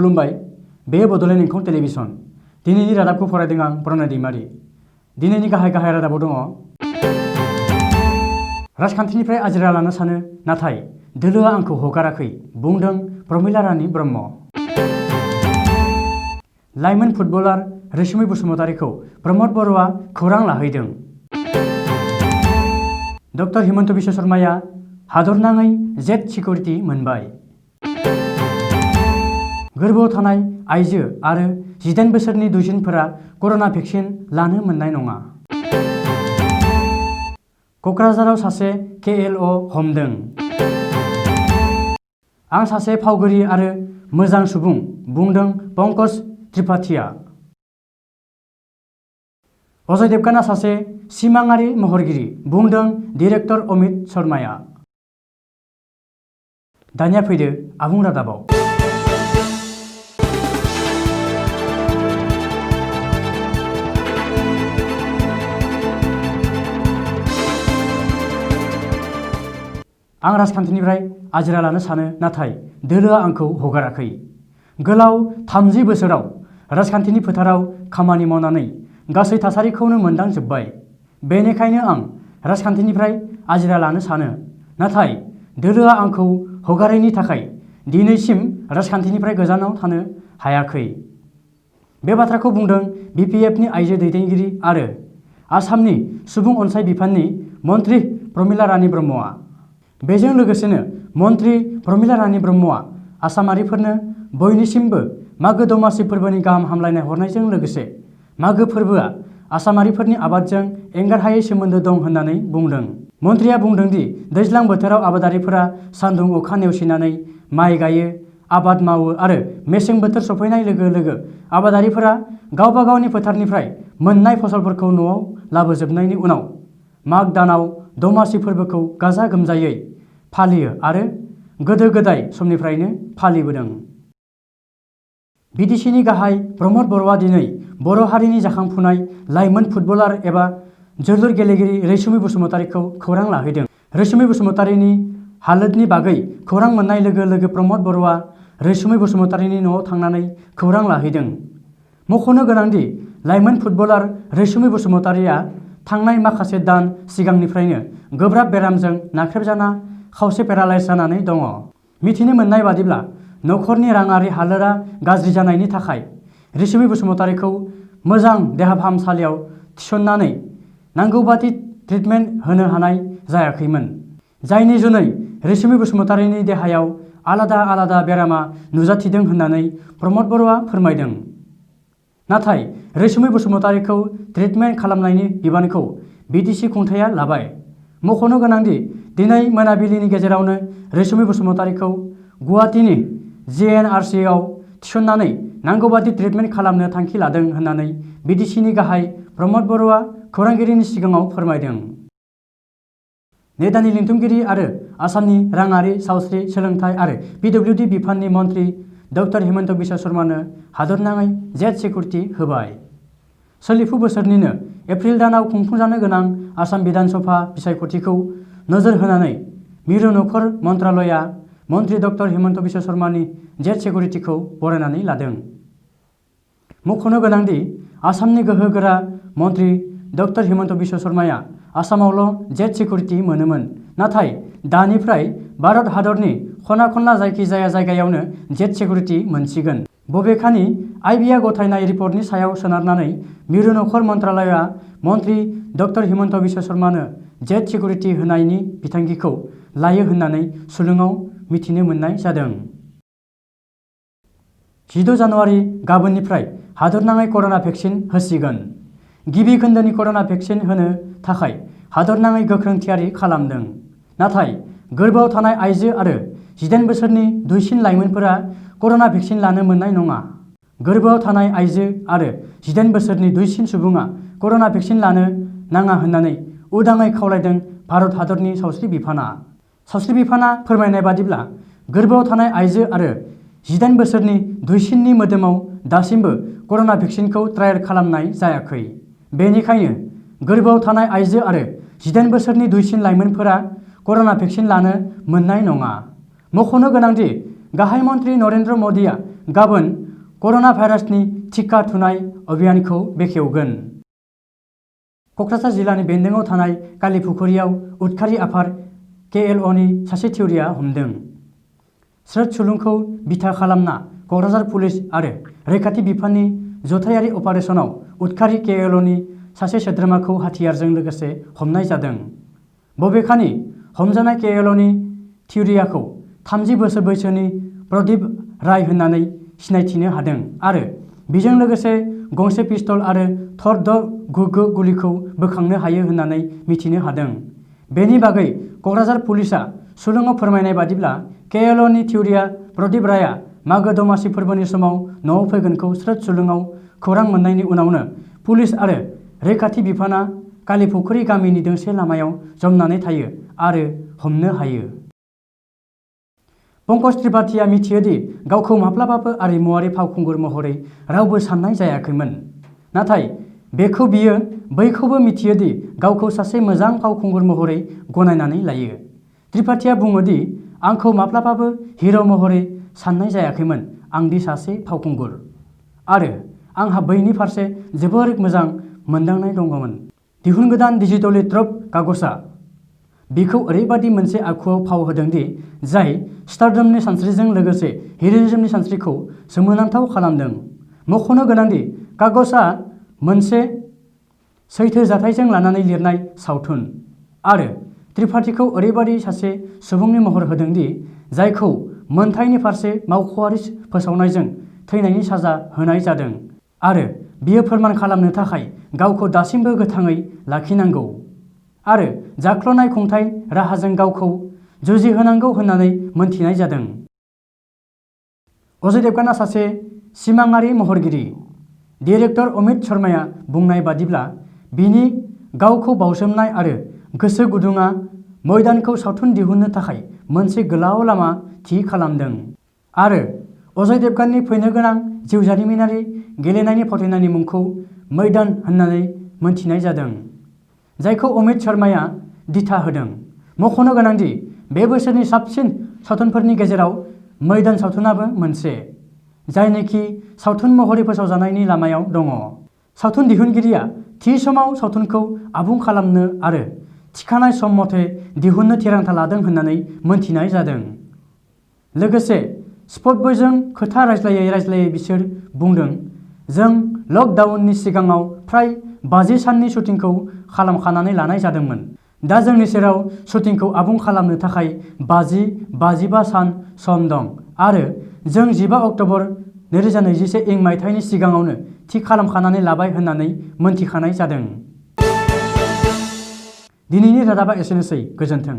खुलुमबाय बे बड'लेण्ड इंखं टेलिभिजन दिनैनि रादाबखौ फरायदों आं प्रनय दैमारि। दिनैनि गाहाय रादाबाव दङ राजखान्थिनिफ्राय आजिरा लानो सानो नाथाय दोलोआ आंखौ हगाराखै बुंदों प्रमिला रानी ब्रह्म। लाइमोन फुटबलार रैसुमै बसुमतारीखौ प्रमद बर'आ खौरां लाहैदों। डक्टर हिमन्त बिश्व शर्माया हादरनाङै जेट सिकिउरिटि मोनबाय। गोर्बोआव थानाय आइजो आरो 18 बोसोरनि दुइसिनफोरा कर'ना भेक्सिन लानो मोननाय नङा। क'क्राझाराव सासे KLO हमदों। आं सासे फावगिरि आरो मोजां सुबुं बुंदों पंकज त्रिपाठीआ। अजय देवगानआ सासे सिमाङारि महरगिरि बुंदों डिरेक्टर अमित शर्माया। दानिया फैदो आबुं रादाबाव। आं राजखान्थिनिफ्राय आजिरा लानो सानो नाथाय दोलोआ आंखौ हगाराखै। गोलाव 30 बोसोराव राजखान्थिनि फोथाराव खामानि मावनानै गासै थासारिखौनो मोनदांजोब्बाय। बेनिखायनो आं राजखान्थिनिफ्राय आजिरा लानो सानो नाथाय दोलोआ आंखौ हगारैनि थाखाय दिनैसिम राजखान्थिनिफ्राय गोजानाव थानो हायाखै। बे बाथ्राखौ बुंदों BPFनि आइजो दैदेनगिरि आरो आसामनि सुबुं अनसाय बिफाननि मन्त्रि प्रमिला रानी ब्रह्मआ। बेजों लोगोसेनो मन्त्रि प्रमिला रानी ब्रह्मआ आसामारिफोरनो बयनिसिमबो मागो दमासि फोरबोनि गाहाम हामलायनाय हरनायजों लोगोसे मागो फोरबोआ आसामारिफोरनि आबादजों एंगारहायै सोमोन्दो दं होननानै बुंदों। मन्त्रिया बुंदों दि दैज्लां बोथोराव आबादारिफोरा सान्दुं अखा नेवसिनानै माइ गायो, आबाद मावो आरो मेसें बोथोर सफैनाय लोगो लोगो आबादारिफोरा गावबा गावनि फोथारनिफ्राय मोननाय फसलफोरखौ न'आव लाबोजोबनायनि उनाव माग दानाव दमासि फोरबोखौ गाजा गोमजायै फालियो आरो गोदो गोदाय समनिफ्रायनो फालिबोदों। BDCनि गाहाय प्रमद बर'आ दिनै बर' हारिनि जाखांफुनाय लाइमोन फुटबलार एबा जोलुर गेलेगिरि रैसुमै बसुमतारीखौ खौरां लाहैदों। रैसुमै बसुमतारीनि हालोदनि बागै खौरां मोननाय लोगो लोगो प्रमद बर'आ रैसुमै बसुमतारीनि न'आव थांनानै खौरां लाहैदों। मख'नो गोनांदि लाइमोन फुटबलार रैसुमै बसुमतारीया थांनाय माखासे दान सिगांनिफ्रायनो गोब्राब बेरामजों नाख्रेबजाना खावसे पेरालाइज जानानै दङ। मिथिनो मोननाय बादिब्ला नखरनि राङारि हालोदा गाज्रि जानायनि थाखाय रैसुमै बसुमतारीखौ मोजां देहा फाहामसालियाव थिसननानै नांगौबादि ट्रिटमेन्ट होनो हानाय जायाखैमोन, जायनि जुनै रैसुमै बसुमतारीनि देहायाव आलादा आलादा बेरामा नुजाथिदों होननानै प्रमद बर'आ फोरमायदों। नाथाय रैसुमै बसुमतारीखौ ट्रिटमेन्ट खालामनायनि बिबानखौ BDC खुंथाया लाबाय। मख'नो गोनांदि दिनै मोनाबिलिनि गेजेरावनो रैसुमै बसुमतारीखौ गुवाहाटीनि JNRCआव थिसननानै नांगौबादि ट्रिटमेन्ट खालामनो थांखि लादों होननानै BDCनि गाहाय प्रमद बर'आ खौरांगिरिनि सिगाङाव फोरमायदों। नेडानि लिंथुमगिरि आरो आसामनि राङारि, सावस्रि, सोलोंथाय आरो PWD बिफाननि मन्त्रि डक्टर हिमन्त बिश्व शर्मानो हादरनाङै जेट सिकिउरिटि होबाय। सोलिफु बोसोरनिनो एप्रिल दानाव खुंफुंजानो गोनां आसाम बिधान सभा बिसायख'थिखौ नोजोर होनानै मिरु नखर मन्त्रालयआ मन्त्रि डक्टर हिमन्त बिश्व शर्मानि जेट सिकिउरिटिखौ बरायनानै लादों। मख'नो गोनांदि आसामनि गोहोगोरा मन्त्रि डक्टर हिमन्त बिश्व शर्माया आसामावल' जेट सिकिउरिटि मोनोमोन, नाथाय दानिफ्राय भारत हादरनि खना खनला जायखिजाया जायगायावनो जेट सिकिउरिटि मोनसिगोन। बबेखानि IBआ गथायनाय रिपर्टनि सायाव सोनारनानै मिरु नखर मन्त्रालयआ मन्त्रि डक्टर हिमन्त बिश्व शर्मानो जेट सिकिउरिटि होनायनि बिथांखिखौ लायो होननानै सुलुङाव मिथिनो मोननाय जादों। 16 जानुवारि गाबोननिफ्राय हादरनाङै कर'ना भेक्सिन होसिगोन। गिबि खोन्दोनि कर'ना भेक्सिन होनो थाखाय हादरनाङै गोख्रों थियारि खालामदों। नाथाय गोर्बोआव थानाय आइजो आरो 18 बोसोरनि दुइसिन लाइमोनफोरा कर'ना भेक्सिन लानो मोननाय नङा। गोर्बोआव थानाय आइजो आरो 18 बोसोरनि दुइसिन सुबुङा कर'ना भेक्सिन लानो नाङा होननानै उदाङै खावलायदों भारत हादरनि सावस्रि बिफाना। सावस्रि बिफाना फोरमायनाय बादिब्ला गोर्बोआव थानाय आइजो आरो 18 बोसोरनि दुइसिननि मोदोमाव दासिमबो कर'ना भेक्सिनखौ ट्रायेल खालामनाय जायाखै। बेनिखायनो गोर्बोआव थानाय आइजो आरो 18 बोसोरनि दुइसिन लाइमोनफोरा कर'ना भेक्सिन लानो मोननाय नङा। मख'नो गोनांदि गाहाय मन्त्रि नरेन्द्र मदिआ गाबोन कर'ना भाइरासनि टिका थुनाय अभियानखौ बेखेवगोन। क'क्राझार जिल्लानि बेन्दोंआव थानाय कालिपुखुरियाव उदखारि आफाद KLOनि सासे थिउरिया हमदों। स्रोद सुलुंखौ बिथा खालामना क'क्राझार पुलिस आरो रैखाथि बिफाननि जथायारि अपारेसनाव उदखारि KLOनि सासे सोद्रोमाखौ हाथियारजों लोगोसे हमनाय जादों। बबेखानि हमजानाय KLOनि थिउरियाखौ 30 बोसोर बैसोनि प्रदीप राय होननानै सिनायथिनो हादों आरो बेजों लोगोसे गंसे पिस्तल आरो थर .6 गुलिखौ बोखांनो हायो होननानै मिथिनो हादों। बेनि बागै क'क्राझार पुलिसआ सुलुङाव फोरमायनाय बादिब्ला KLOनि थिउरिया प्रदीप रायआ मागो दमासि फोरबोनि समाव न'आव फैगोनखौ स्रोद सुलुङाव खौरां मोननायनि उनावनो पुलिस आरो रैखाथि बिफाना कालिपुखुरि गामिनि दोंसे लामायाव जमनानै थायो आरो हमनो हायो। पंकज त्रिपाठीआ मिथियोदि गावखौ माब्लाबाबो आरिमुआरि फावखुंगुर महरै रावबो साननाय जायाखैमोन। नाथाय बेखौ बियो बैखौबो मिथियोदि गावखौ सासे मोजां फावखुंगुर महरै गनायनानै लायो। त्रिपाठीआ बुङोदि आंखौ माब्लाबाबो हिर' महरै साननाय जायाखैमोन, आंदि सासे फावखुंगुर। आरो आंहा बैनि फारसे जोबोर मोजां मोनदांनाय दङमोन। दिहुनगोदान डिजिटली ट्रप कागजआ बिखौ ओरैबादि मोनसे आखुआव फाव होदोंदि जाय स्टारडमनि सानस्रिजों लोगोसे हिर'इज्मनि सानस्रिखौ सोमोनांथाव खालामदों। मख'नो गोनांदि कागजआ मोनसे सैथो जाथायजों लानानै लिरनाय सावथुन आरो त्रिपाठीखौ ओरैबादि सासे सुबुंनि महर होदोंदि जायखौ मोनथायनि फारसे मावख'आरि फोसावनायजों थैनायनि साजा होनाय जादों आरो बियो फोरमान खालामनो थाखाय गावखौ दासिमबो गोथाङै लाखिनांगौ आरो जाख्ल'नाय खुंथाय राहाजों गावखौ जुजिहोनांगौ होननानै मोनथिनाय जादों। अजय देवगानआ सासे सिमाङारि महरगिरि। डिरेक्टर अमित शर्माया बुंनाय बादिब्ला बिनि गावखौ बावसोमनाय आरो गोसो गुदुंआ मैदानखौ सावथुन दिहुननो थाखाय मोनसे गोलाव लामा थि खालामदों आरो अजय देवगाननि फैनो गोनां जिउ जारिमिनारि गेलेनायनि फावथायनि मुंखौ मैदान होननानै मोनथिनाय जादों, जायखौ अमित शर्माया दिथा होदों। मख'नो गोनांदि बे बोसोरनि साबसिन सावथुनफोरनि गेजेराव मैदान सावथुनाबो मोनसे, जायनोखि सावथुन महरै फोसावजानायनि लामायाव दङ। सावथुन दिहुनगिरिया थि समाव सावथुनखौ आबुं खालामनो आरो थिखानाय सम मथे दिहुननो थिरांथा लादों होननानै मोनथिनाय जादों। लोगोसे स्पटबयजों खोथा रायज्लायै बिसोर बुंदों, जों लकडाउननि सिगाङाव फ्राय 50 साननि शुटिंखौ खालामखानानै लानाय जादोंमोन। दा जोंनि सेराव शुटिंखौ आबुं खालामनो थाखाय 50-55 सान सम दं आरो जों 15 अक्ट'बर 2021 मायथाइनि सिगाङावनो थि खालामखानानै लाबाय होननानै मोनथिखानाय जादों। दिनैनि रादाबा एसेनोसै, गोजोन्थों।